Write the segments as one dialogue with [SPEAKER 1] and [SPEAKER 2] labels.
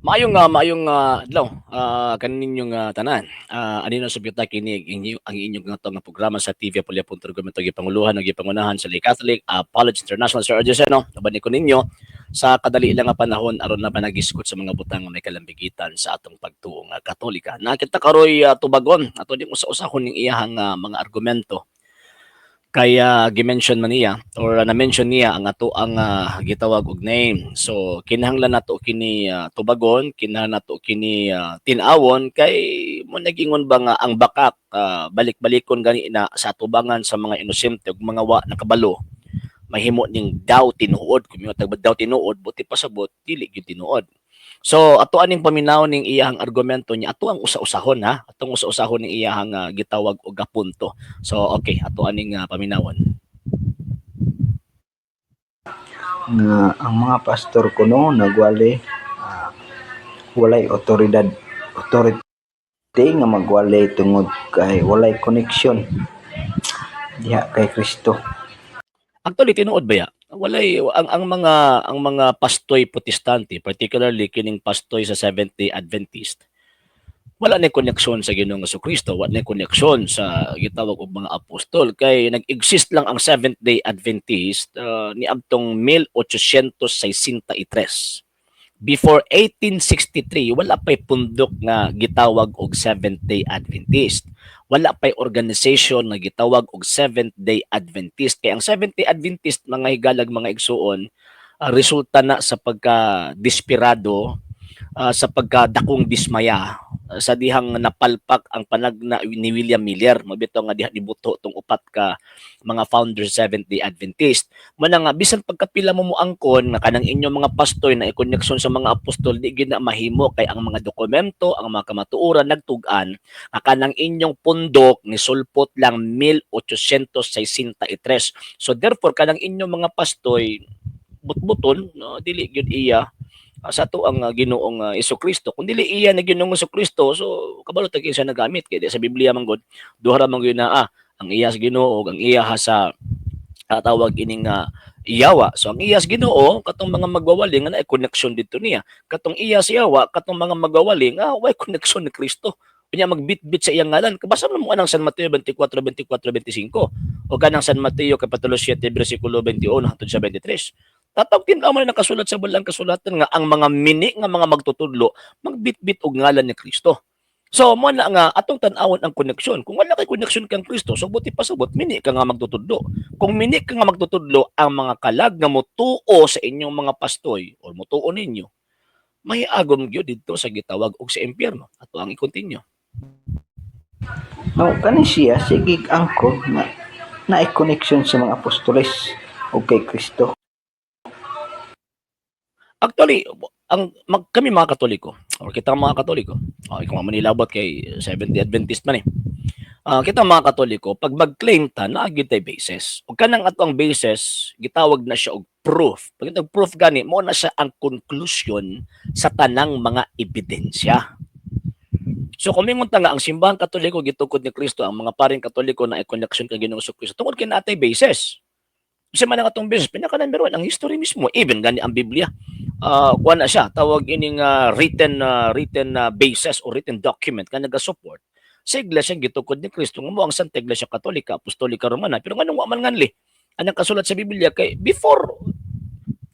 [SPEAKER 1] Maayong adlaw kaninyong tanan. Anino sa kita kini inyo ang inyong nga nga programa sa TV Apolya Punto Argumento, gipanguluhan ug gipangunahan sa Lay Catholic Apology International. Sir Arjoseno, uban ko ninyo sa kadali lang nga panahon aron na panagisgot sa mga butang nga may kalambigitan sa atong pagtuo nga Katolika. Nakita karoy tubagon ato ning usa-usahon ning iyahang mga argumento kaya gi-mention man niya or na-mention niya ang ato ang gitawag og name. So kinahanglan nato kini tubagon, kinahanglan nato kini tin-awon kay mo nagingon ba nga ang bakak balik-balikon gani na sa atubangan sa mga inosente ug mga wa nakabalo, mahimo ning daw tinuod. Kung mo tag daw tinuod, buti pasabot dili gyud tinuod. So ato aning paminaw ning iyahang argumento niya, ato ang usa-usahon ha, atong usa-usahon ning iyahang gitawag og punto. So okay, ato aning paminawon.
[SPEAKER 2] Nga ang mga pastor kuno nagwali, walay otoridad, authority nga magwali tungod kay walay connection diha kay Kristo.
[SPEAKER 1] Actually, tinuod ba ya? Walay ang mga pastoy Protestante, particularly kining pastoy sa Seventh-day Adventist, wala na koneksyon sa Ginoong Kristo, wala na koneksyon sa gitawag og mga apostol kay nag-exist lang ang Seventh-day Adventist niadtong 1863. Before 1863, wala pa'y pundok nga gitawag og Seventh-day Adventist. Wala pa'y organization nga gitawag og Seventh-day Adventist. Kay ang Seventh-day Adventist, mga higalag, mga igsuon, resulta na sa pagka-desperado, sa pagkadakong dismaya, sa dihang napalpak ang panagna ni William Miller. Mabito nga diha nibuto tong upat ka mga founders Seventh-day Adventist. Mana nga bisan pagkapila mo moangkon nga kanang inyong mga pastoy na i-connection sa mga apostol, di gyud na mahimo kay ang mga dokumento, ang mga kamatuoran nagtug-an nga kanang inyong pundok ni sulpot lang 1863. So therefore kanang inyong mga pastoy butbuton, no, dili gyud iya sa ato ang Ginoong Kristo. Kung dili iya na Ginoong Kristo, so kabalo ta kinsa nagamit kay di sa Biblia man gud duha ra man gyud naa, ang iya sa Ginoo ug ang iya ha sa tawag ining iyawa. So ang iya sa Ginoo katong mga magwawali nga naay connection didto niya. Katong iya sa yawa katong mga magwawali nga way connection ni Kristo. Unya magbitbit sa iyang ngalan. Kabasa mo anang San Mateo 24, 24, 25 o kanang San Mateo kapitulo 7 bersikulo 21 hangtod sa 23. Tatawag tin-aw man nakasulat sa Balaang Kasulatan nga ang mga mini nga mga magtutudlo magbitbit og ngalan ni Kristo. So mo na nga atong tan-awon ang koneksyon. Kung wala kay koneksyon kang Kristo, so buti pasabot mini ka nga magtutudlo. Kung mini ka nga magtutudlo, ang mga kalag nga motuo sa inyong mga pastoy or motuo ninyo, may agom gyud didto sa gitawag og sa impyerno. Ato ang i-continue.
[SPEAKER 2] No, kani siya sige angkon nga naay connection sa mga apostoles o kay Kristo.
[SPEAKER 1] Actually, kami mga Katoliko or kita mga Katoliko, oh, ikaw man manilabot kay Seventh-day Adventist man eh. Kita mga Katoliko, pag mag-claim ta, naa gyud tay basis. Ug kanang ato ang basis, gitawag na siya og proof. Pag itong proof gani, mo na siya ang conclusion sa tanang mga ebidensya. So kung mingon ta nga ang Simbahang Katoliko gitukod ni Kristo, ang mga paring Katoliko na connection kay Ginoong Kristo, tungod kay natay basis. Kasi man ang atong basis, pinaka number one, ang history mismo, even gani ang Biblia. Kuha na siya, tawag ining written basis or written document nga naga-support sa Iglesia gitukod ni Kristo nga mo ang Santa Iglesia Katolika, Apostolika Romana. Pero nganong wa man nganli ang nakasulat sa Biblia kay before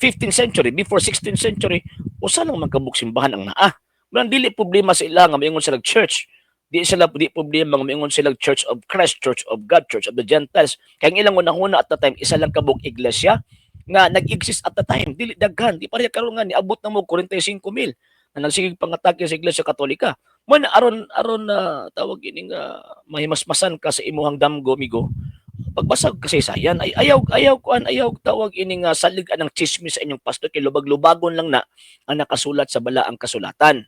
[SPEAKER 1] 15th century, before 16th century, usa lang man kabuk simbahan ang naa. Walang dili problema sa ila nga maingon sila church. Di sila di problema nga maingon sila Church of Christ, Church of God, Church of the Gentiles. Kay ang ilang unahuna at the time, isa lang kabuk iglesia nga nag-exist at the time, dili daghan, di pareha karon nga niabot na mo 45 mil na nagsigig pangatake sa Iglesia Katolika. Man aron aron na tawag ining mahimasmasan ka sa imuhang damgo, migo. Pagbasag kasaysayan ay ayaw ayaw kuan, ayaw tawag ining salig anang chismis sa inyong pastor kay lubag-lubagon lang na ang nakasulat sa Balaang Kasulatan.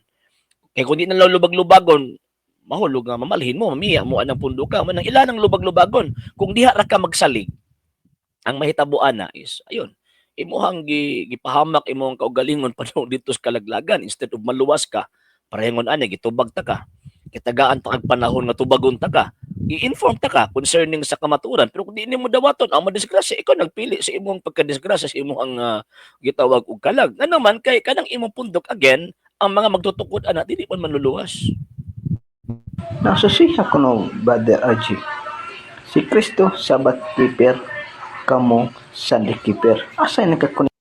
[SPEAKER 1] Kay kung di na lang lubag-lubagon, mahulog nga mamalhin mo, mamiya mo anang punduka, man ang ilan ang lubag-lubagon. Kung diha ra ka magsalig, ang mahitabuan na is ayun, imuhang gipahamak imong kaugalingon padung didto sa kalaglagan instead of maluwas ka. Parehengon ani gitubag ta ka. Kitagaan pa kag panahon nga tubagon ta ka. I-inform ta ka concerning sa kamatuoran, pero kung di nimo dawaton, ang madisgrasya ikaw nagpili sa imong pagkadisgrasya sa imong gitawag og kalag. Ngano man kay kanang imong pundok, again, Ang mga magtutukod ana dili man manluluwas.
[SPEAKER 2] Nasusiha kuno, Brother RG. Si Kristo Sabbath keeper, kamo Sunday keeper. Asa nakakonect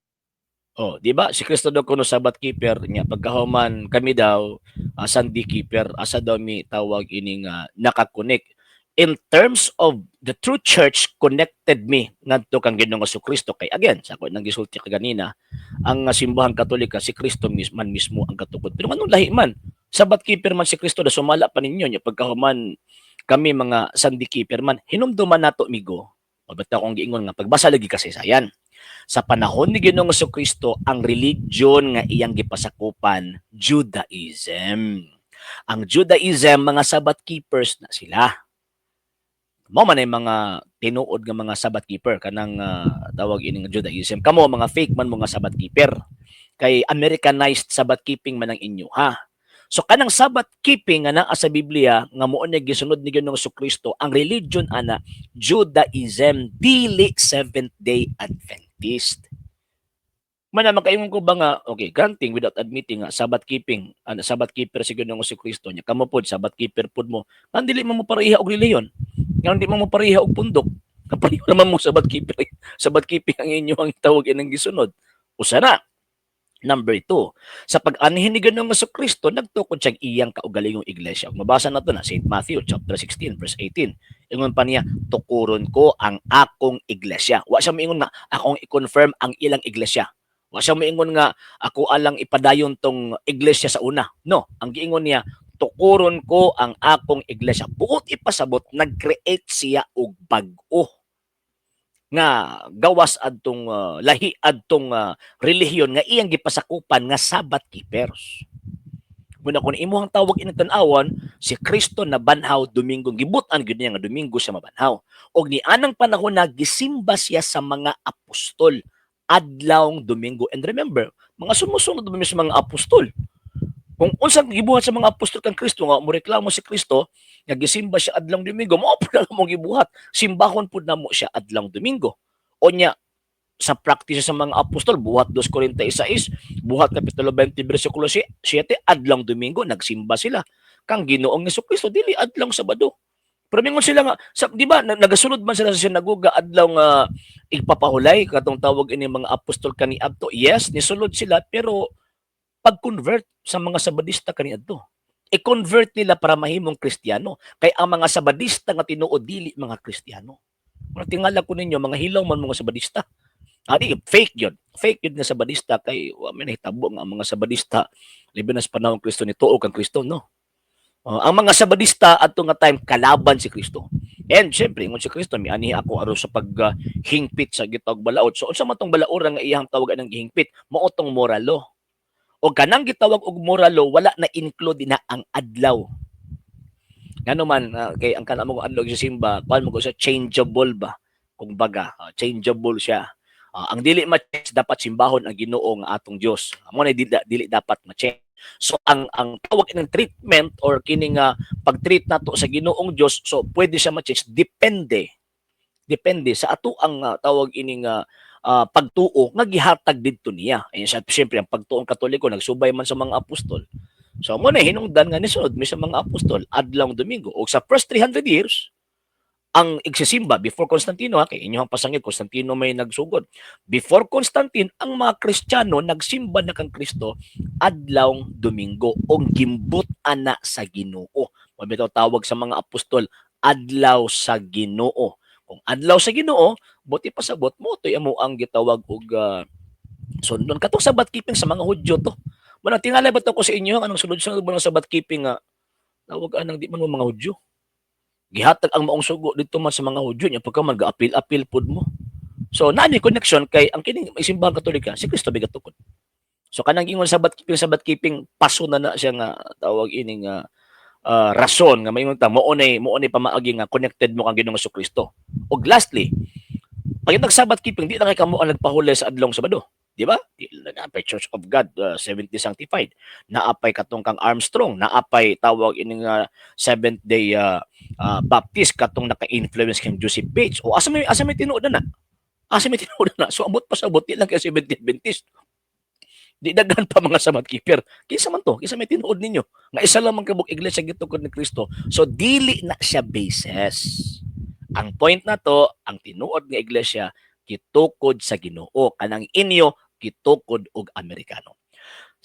[SPEAKER 1] Oh, di ba? Si Kristo daw kuno Sabbath keeper niya, pagkahuman kami daw Sunday keeper. Asa daw mi tawag ining nakakonect? In terms of the true church, connected mi ngadto kang Ginoong Kristo kay again sa ako nang gisulti kaganina, ang Simbahang Katolika, si Kristo man mismo ang katukod. Pero anong lahi man? Sabbath keeper man si Kristo, da sumala pa ninyo niya, pagkahuman kami mga Sunday keeper man. Hinumduman nato, migo. Mabat akong giingon nga pagbasa lagi kasi sayan. Sa panahon ni Ginoong Kristo, ang religion nga iyang gipasakupan, Judaism. Ang Judaism, mga Sabbath keepers na sila. Mao man ay mga tinuod nga mga Sabbath keeper kanang tawag ini nga Judaism. Kamo mga fake man mga Sabbath keeper. Kay Americanized Sabbath keeping man ang inyo ha. So kanang Sabbath keeping nga naa sa Biblia nga mao ni gisunod ni Ginoong Kristo, ang religion ana Judaism, dili Seventh Day Adventist. Man makaingon ko ba nga okay, granting without admitting nga Sabbath keeping, ano, Sabbath keeper si Ginoong Kristo nya, kamo pod Sabbath keeper pod mo. Ang dili man mo pareha og relihiyon. Nga di man mo pareha og pundok. Kapareho naman mo Sabbath keeper. Sabbath keeping ang inyo ang tawag inang gisunod. Usa na. Number 2, sa pag-anhin ni Ginoong Kristo, nagtukod siya iyang kaugalingong iglesia. Kung mabasa na to na St. Matthew chapter 16 verse 18. Ingon pa niya, "Tukuron ko ang akong iglesia." Wa siya moingon nga akong i-confirm ang ilang iglesia. Wa siya moingon nga ako alang ipadayon tong iglesia sa una. No, ang giingon niya, "Tukuron ko ang akong iglesia." Buot ipasabot, nag-create siya og bag-o nga gawas adtong lahi adtong relihiyon nga iyang gipasakupan nga Sabbath keepers. Muna kung imuhang tawag ining tan-awon, si Kristo nabanhaw Domingo, gibut-an gyud niya nga Domingo siya mabanhaw. Og ni anang panahon na gisimba siya sa mga apostol adlawng Domingo. And remember, mga sumusunod ba sa mga apostol? Kung unsang gibuhat sa mga apostol kang Kristo nga moreklamo si Kristo nga gisimba siya adlawng Domingo, mao pud na mong gibuhat. Simbahon pud namo siya adlawng Domingo. O nya sa practice sa mga apostol, Buhat 2:46, Buhat kapitulo 20 bersikulo 7, adlawng Domingo nagsimba sila kang Ginoong Kristo, dili adlawng Sabado. Pero mingon sila nga sa, di ba nagasunod man sila sa sinagoga adlaw nga igpapahulay katong tawag ini mga apostol kaniadto? Yes, nisulod sila, pero pag-convert sa mga Sabadista kaniadto. I-convert nila para mahimong Kristiyano. Kay ang mga Sabadista nga tinuod dili mga Kristiyano. Mura tingala ko ninyo mga hilaw man mga Sabadista. Adi fake yun. Fake yun nga Sabadista kay wa may nahitabo nga ang mga Sabadista labi na sa panahon Kristo ni tuo kang Kristo, no. Oh, ang mga Sabadista adto nga time kalaban si Kristo. And syempre ingon si Kristo, "Mianhi ako aron sa paghingpit sa gitawag balaod." So unsa man tong balaora nga iyang tawag ng gihingpit? Mao tong moral law. O kanang gitawag og moral law, wala na include na ang adlaw. Ngano man kay ang kanang mo adlaw sa simba, kuan mo ko sa changeable ba? Kung baga, changeable siya. Ang dili ma-change, dapat simbahon ang Ginoo nga atong Dios. Mo na dili dapat ma-change. So ang tawag ng treatment or kini nga pag-treat nato sa Ginoong Dios, so pwede siya ma-change depende depende sa ato ang tawag ini nga pagtuo nga gihatag didto niya. Ayun siya, siyempre ang pagtuong Katoliko nagsubay man sa mga apostol. So mo na hinungdan nga nisunod mi sa mga apostol adlawng Domingo. Og sa first 300 years ang igsisimba before Constantino ha, kay inyong pasangil Constantino may nagsugod. Before Constantine, ang mga Kristiyano nagsimba na kang Kristo adlawng Domingo og gimbut ana sa Ginoo. Mao bitaw tawag sa mga apostol adlaw sa Ginoo. Kung adlaw sa Ginoo, buti pasabot mo to'y amo ang gitawag og sundon katong Sabbath keeping sa mga Hudyo to. Wala tingalay ba to ko sa inyo anong sunod-sunod ba ng Sabbath keeping nga tawag anang di man mo mga Hudyo. Gihatag ang maong sugo dito man sa mga Hudyo nya pagka man gaapil-apil pud mo. So naa ni connection kay ang kining Simbahang Katolika, si Kristo bigat tukod. So kanang ingon Sabbath keeping, paso na na siya nga tawag ini nga rason nga maingon ta mao nay pamaagi nga connected mo kang Ginoong Kristo. Og lastly, pag nag Sabbath keeping, di na kay kamo ang nagpahulay sa adlong Sabado. Di ba? Di naapay Church of God, 70 Sanctified. Naapay katong kang Armstrong, naapay tawag ini nga Seventh Day Baptist katong naka-influence kang Joseph Bates. O asa may tinuod na na? Asa may tinuod na? So abot pa sa abot, di lang kay Seventh Day Adventist. Di daghan pa mga Sabbath keeper. Kinsa man to? Kinsa may tinuod ninyo? Nga isa lang man kabuk iglesia gitukod ni Kristo. So dili na siya basis. Ang point na to, ang tinuod nga iglesia gitukod sa Ginoo. Kanang inyo gitukod og Amerikano.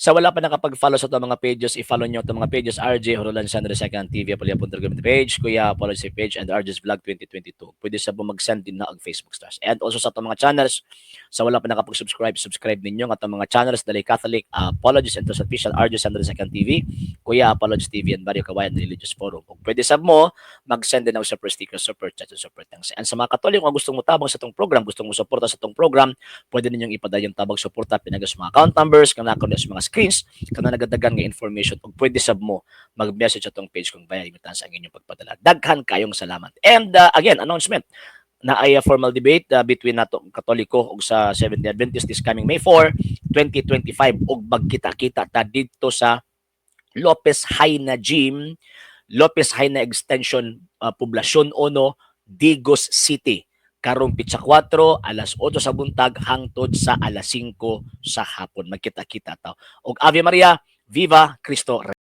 [SPEAKER 1] Sa wala pa nakapag-follow sa atong mga pages, i-follow nyo itong mga pages: RJ Horolan Sandra Second TV, Apolia Punter Community Page, Kuya Apology Page, and RJ's Vlog 2022. Pwede sa mag-send din na og Facebook stars. And also sa atong mga channels, sa wala pa nakapag-subscribe, subscribe ninyo ang atong mga channels: Dali Catholic, Apologies and Trust Official, RJ Sandra Second TV, Kuya Apologies TV, and Barrio Kawayan Religious Forum. Ug pwede sab mo mag-send din og super sticker, super chat, and super thanks. And sa mga Katoliko nga gustong motabang sa atong program, gustong mo suporta sa atong program, pwede ninyong ipadayon tabang suporta pinaagi sa mga account numbers, kanang sa mga screens, kanang nagadagan nga information, ug pwede sab mo mag-message atong page kung via remittance ang inyong pagpadala. Daghan kayong salamat. And again, announcement na ay a formal debate between nato Katoliko ug sa Seventh-day Adventist this coming May 4, 2025, ug magkita-kita ta didto sa Lopez Jaena Gym, Lopez Jaena Extension, Poblacion Uno, Digos City. Karong pitsa 4, alas 8 sa buntag hangtod sa alas 5 sa hapon. Magkita-kita ta. Og Ave Maria, Viva Cristo Rey.